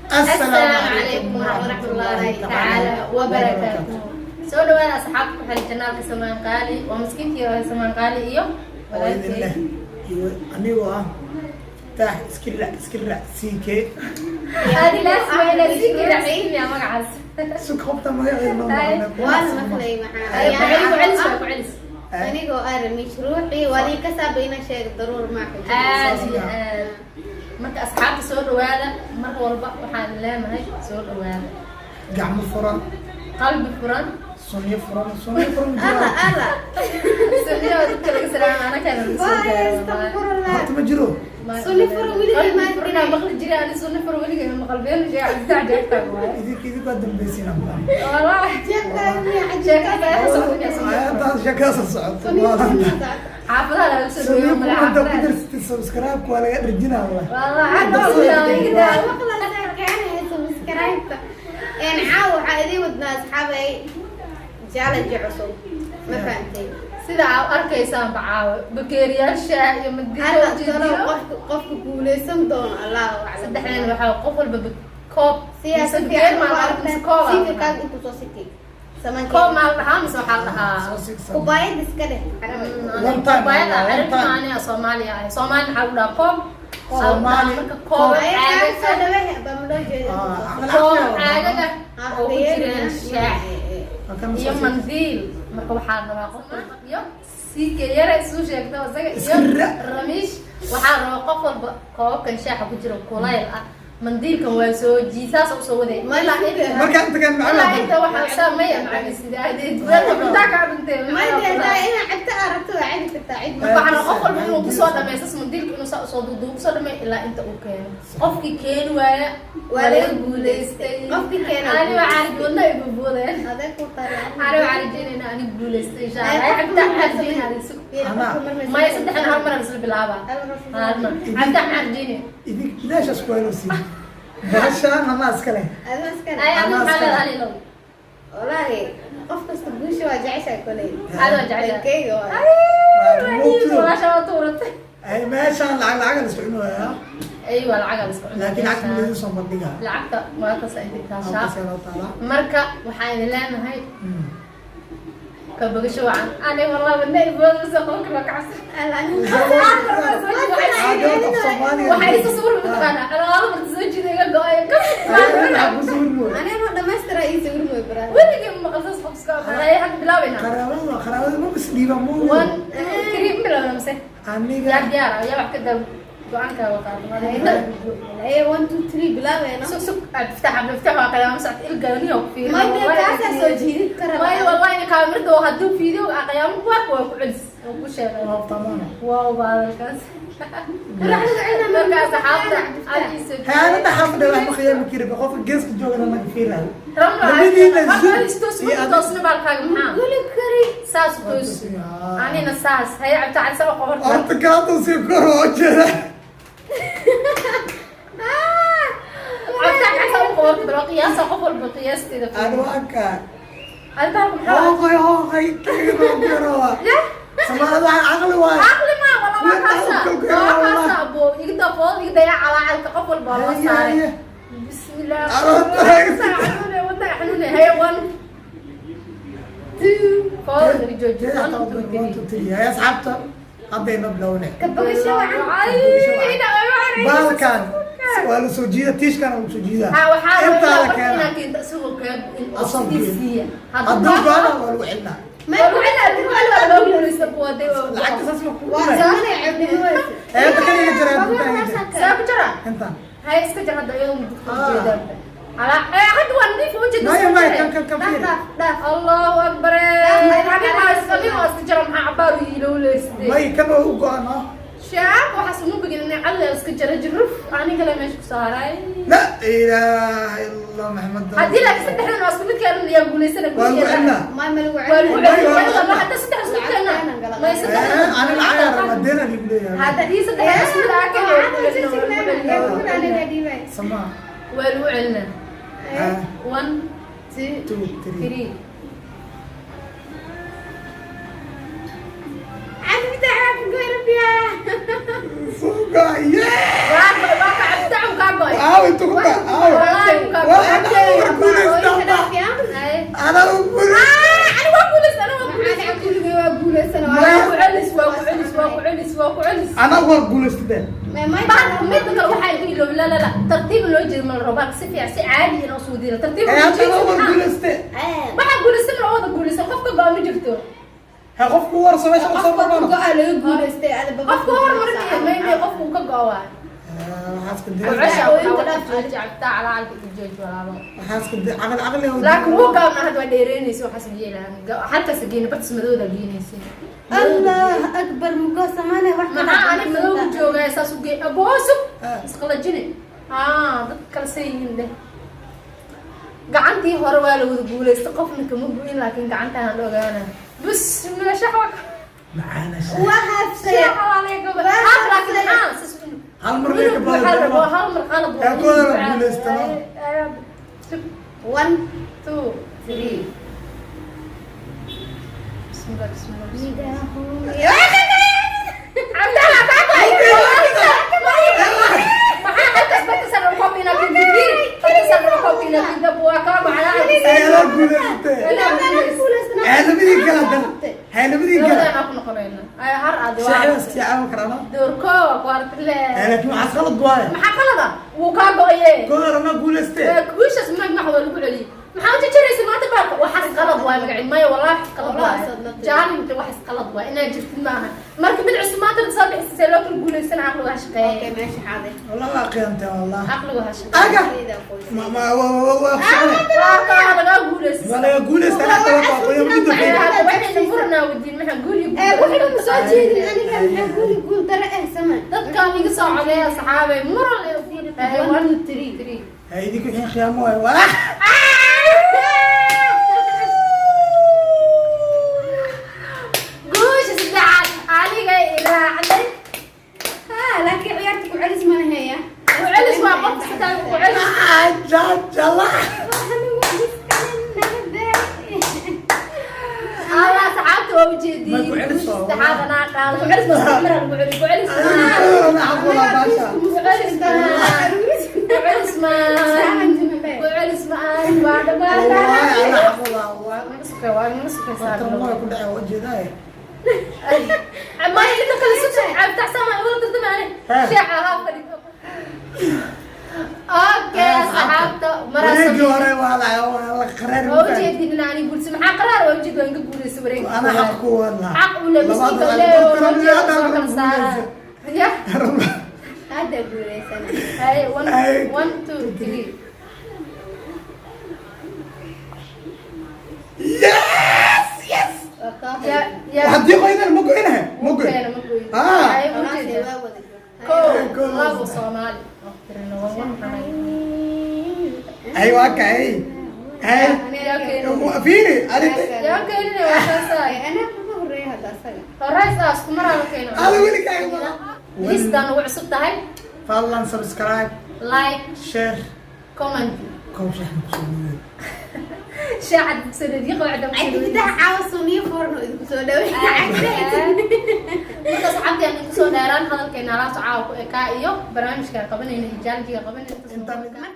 Assalaamu calaykum waraxmatullaahi tacaala wabarakaatuh. Soo dhawaada asxaabta ku xiran channelka Samaan Qaali. Waa miskiinkii hore Samaan Qaali iyo Oo idin leh iyo anigoo ah Taax iskirac iskirac CK. Magacaas. Sug, qofta magaceeda ma maqlay. Waa la maqlay. Ku celis, waa ku Maxaa celis. Anigoo ah Mashruuci waa lii ka saaba ina sheego daruur ma. Aad iyo aad. Marka asxaabta, soo dhawaada. Mar walba waxaan leenahay soo dhawaada. Gacmo furan. Qalbi furan. Sunyo furan, sunyo furan. Alla alla. Sunniyo dadka laga salaama anakana laga soo gaaro. Astaqfirullah. Horta ma jiro. Sunni furan weligay ma Qalbi furan maqli jiray ani. Sunni furan weligay ma maqal. Been sheeg, cabdisax jeegtaa waaye. Idinkaa dambaysiin amba. Wallahi sheekada ayaa socota, sunni furan. Ayaadaas sheekadaas socoto. Xaafadaha laga soo Sunyo dhaweeyo. furan inta ku Mala. darsatid subscribe waa laga dharjinaa wallahi. Wallahi. Caawa waxaa idiin wadnaa, asxaabay, challenge cusub, ma fahantay? Sida aa arkaysaan bacaawe bakeeriyaal shaah iyo Alla madiino. talo, qofka guuleysan doono Allahu aclam. Saddexdan waxaa qof walba koob. Siyaasa. Mise bakeeri maa la arkaa mise koob aa la dhahaa? Sikirkaaga intuu soo sikay. Koob maa la dhahaa mise waxaa la dhahaa? Soo sigsan. Kubaayad iska dheh carabi. One time, Kubaayada one carabi time. maaniya Soomaaliya ah. Soomaali maxaa lagu dhahaa? Koob. Soomaali, marka koob koob. Kubaayad soo caagaga dhawehe baa ma loo jeeda. Ah, koob caqli. Caagaga oo ku jiraan shaah Kan iyo soo sig. mandiil. Marka waxaa la rabaa qof walba iyo siike yare isuu sheegto isaga iyo Iska Ramiish. Waxaa la rabaa qof walba koobabkan shaaxa ku jira kulayl ah, mandiilkan waa soo jiisaas usoo waday ilaa inta Marka inta kan ilaa macallin. Inta waxaa saa maya macamisida adeed weelka cuntaa kaa dhuntee. Ma deedaa inaa cabto aa rabto, waa cabi kartaa cid. Marka waxaa rabaa qof walba inuu kusoo dhameystas mandiilka, inuu saa usoo duuduub kusoo dhameey ilaa inta uu keeno. Qofkii keeni waaya waa laga guulaystay. Qofkii keena. Ani waxaa wadna ay bubuudeen. Adeeg ku taala. Ani waxaa rajeynayna ani guulaystay, insha Allah. Ay, cabdi maxaa rajeynaya? Sug. Maya, saddexdan hal mar isla bilaaba, hal mar. Cabdi maxaa rajeynaya? Idin bilaashaas ku helo siin. Baashaan anaa iska leh. Ay, adigu maxaa leedahay alilow? Wallaahi qof kasta guusha waa jeceshahay koley. Aad waa jeceshahay. Dhankeyga waa. Walaasha waa tuuratay. Ay, meeshaan lacag lacag la isku cunayaa. Aywa, lacag la isku cunaa. Laakiin lacagta ma laydin soo bandhigaa. Lacagta waa taas ay taashaa. Halkaas loo taalaa. Marka waxaan idin leenahay ka bogasho wacan. Ani wallahi wadna ibooda soo qaban karo kacabsan. Waxaa isa sawir mataqaanaa alaalo marta soo jiida iga go-ay. Anigoo dhamaystira ii sawir mooy baraa. Weligii ma maqal saas qof iska aqaanay. Hadda bilaabayna. Qaraabada qaraabada ma is dhiiba ma. One, two, three, ma bilaabna mise? Aniga. Yaa diyaar ah? Yaa wax ka daa go-aanka waqaado? Ee, one, two, three, bilaabeena. Sug, sug, Cabdifataax, Cabdifataax waa qiyaamo socod ilgaaniyo ku fiirin. Ma dee kaasaa soo jiidin kara. Waayo wallahi kaamirada oo hadduu fiidiyo qiyaamo ku arko waa ku celis oo ku sheegay. Waa. Wow, baadalkaas. Marka asxaabta adiisa. Haanada xaafadda wax ma qiyaami kari, qofka geeska joogana naga fiirayo. Ramla. Labadiina toos toosna baalkaaga maxaa Guli kari. Saas toos, anina saas. Haye Cabdi soo qabarta. Horta kaatu si kor oo jeeda. Cabdi soo qabarta bal qiyaasa, qof walba qiyaasteeda. Aan waa arkaa. Adi baalka maxaa? Hooqay hooqay kayga garowa. Samaada waxa caqli waay. Caqli ma wala waa kaasa, waa kaasa abo igda food igda yaa calaacalka qof walba loo saaray. Bismillah. Xanuune wadna xanuune. Haye, one, two, four, naga jooji. One, two, three. Three. Hay asxaabta, haddayna bilowne. Ka bogasho wacan. Baalkan waa la soo jiida, tiishkan waa la soo jiida. Ha, waxaa intaa la rabaa keenaa. inaa keento isagoo kaa in oo Asal sidiisiiya. Hadduu go'ana waa lagu celinaa. Lacagta saas ma ku Waa dhumay. samanay cabdinimo. Ee, inta kan iga jira, inta iga jira. Saa ku jira. Intaan. Hay, iska jar hadda iyadoo dadka ujeedaan. Ala ee hadda waa nadiif ujeeda. Maya maya, kan kan kan fiiri. Dhaaf dhaaf. Allahu akbar. Aniga waa iska jira, maxaa cabaar u ilowleystay? May, kan waa u go'an ah. Shaab waxaas uma bogin inay cadla iska jara jiruf aniga le meesha ku saaray. La ilaaha illa Allah Maxamed. Haddii laakiin saddexdan waa isku mid keenan, yaa guulaysana? Waa lagu celinaa. Ma lagu Waa lagu May, celin. waa Ma hadda saddex isku mid keenan, may saddex. Ani lacag rabaa, deena liigu leeyahay. Haddii saddex isku mid ah keen, waa lagu celinaa. Samaa. Waa lagu celinaa. Ah, one, two, two, three. Three. Suga, yeah. Waa ka cabtacu kaa go'ay. Aaw, intuu ku daa, aaw. Wallaahi. Waa anaa war guulaysta. Anaa u guulaysta. Ani waa guulaysta, ana waa guulaysta. Kulligay waa guulaysan. Waa ku celis, waa ku celis, waa ku celis, waa ku celis. Anaa war guulaysta de. Baan midda kale waxaa iga iloobi. La la la, tartiib loo jeedo ma la rabaa, si fiican, si caadi in usoo diira tartiib. Ee, haddana war guulayste. Waxaa guulaysan, la wada guulaysan, qofka go'a ma jirto. Ha, qofku war sameysha soo Qofka marmano. go-a laga guulaystay. Qofka hormarinaya maybe qofku ka go'a waay. Waxaa iska diray. Waxaa iska diray caqli caqli. Laakiin wuu gaabna hadda, waa dheereynaysa, waxaas yeelaan halkaas geena, bartas madowda geenaysa. Allah akbar, mugo samaanay wax. Maxaa ani madow ku joogaa? Saas u gee aboosub isqalajine. Aa, dad kale say yihiin dheh. Gacantii hore waa la wada guulaystay, qofna kama go'in, laakiin gacantaan la ogaana. Bismillah, shaxwa. Macaana. Waa hafsaya. Shaxwa waa laga gaba haf, laakiin maxaa saas Hal mar bay ka waxaa la rabaa badan. Hal mar qalad. Yaa kooda la guulaystano. One, two, three. Bismillah, bismillah, bismillah. Cabdalla maxaa halkaas bartasan rabo inaa kindifiiri, bartasan rabo inaa kindab waa kaa macnaa. Ee, la guulaystay. Ee, labadii kale haddana. Hee, labadii kale. Labadaan ku noqonayna ay har aad waa. Shacabas shacab karana. Doorko ku artle. Ee, laakiin waxaas qalad waaye. Maxaa qalada? Wuu kaa go'aye. Kooda anaa guulaystay. Guushaas ma max waa lagu celiyey? Maxaa u jarjaraysa maanta baalka? Waxaas qalad waay, magaci maya, wallaahi qalad waay. Jaalimta, waxaas qalad waay, inaad jirtid maaha. Marka mid cusub maanta soo bixisay loo kala guulaysan, caqligu ha shaqeeye. Okay, meesha xaaday. Wallah waa qiyaamtay wallah. Caqligu ha shaqeeye. Aga. Ma ma wa wa wa socone. Waa kaa lagaa guulaysan. Waa laga guulaystay, hada waa qoyo mid Waxay dambe. Waxayna muranaa wadiin, maxaa guul iyo Ee, guul. waxba soo jeedin aniga, maxaa guuli guul dare eh sama. Dadkaan iga soo codeeya, saxaabay, muran. One, two, three. Three. Hay, idinku wixii khiyaamo waay. Waa. Guusha saddexaad aniga iraacday. Ha, laakiin ciyaarta ku celis ma laheeya. Ku celis waa qofka xitaa ku celis. Jala. Alla, saxaabta, waa ujeediin. Ma ku celis Guusha waa- saddexaad anaa qaado. Ku celis waa saddex mar aan ku celiyo. Ku celis ma ku celis ma ku celis ma ku celis ma waa dhammaan. Ma inta kale sug, cabtaxsama igula tartamaane sheexa ahaa fadhido. Okay, asxaabta, Wareegii maraas hore waa la qaraar. Waa ujeedin in ani guulsa. Maxaa qaraar? Waa ujeed, waan ka guuleysa wareegi. Ana xaq ku wadnaa. Xaq u le miskiinka leeyo loo jeedo soo kala saara ya. Hadda guuleysana. Hay, one, one, two, three. Yes. Waa kaa. Ya ya. Haddii qoydan ma goynahay, ma goyn. Keena ma goyn. Ah. Hay, Khalaas, ujeeda. waa wada. Kow, Kow. labo, Soomaali. Tirino, waa one maxaa? Ay, waa kay. Ay. Yaa keena. Fiiri, arrinta. Yaa keenina, waa saasaa. Anaa kuga horeeya hadda asaga. Horays ah, isku maraa la keeno. Ada weli kaaga maqan. Listan ugu cusub tahay. Fadlan subscribe, like, share, comment. Koob shaah ku soo dhaweey. Shaacad sanadiiq wacda. Cabdifataax caawa suniyo foorno idinku soo dhaweey. Marka saxaabtii, aan idinku soo dheeraan hadalkeena, alaabta caawa ku ekaa iyo barnaamijka qabanayna iyo challenge-ga qabanayna. Intaan Markaan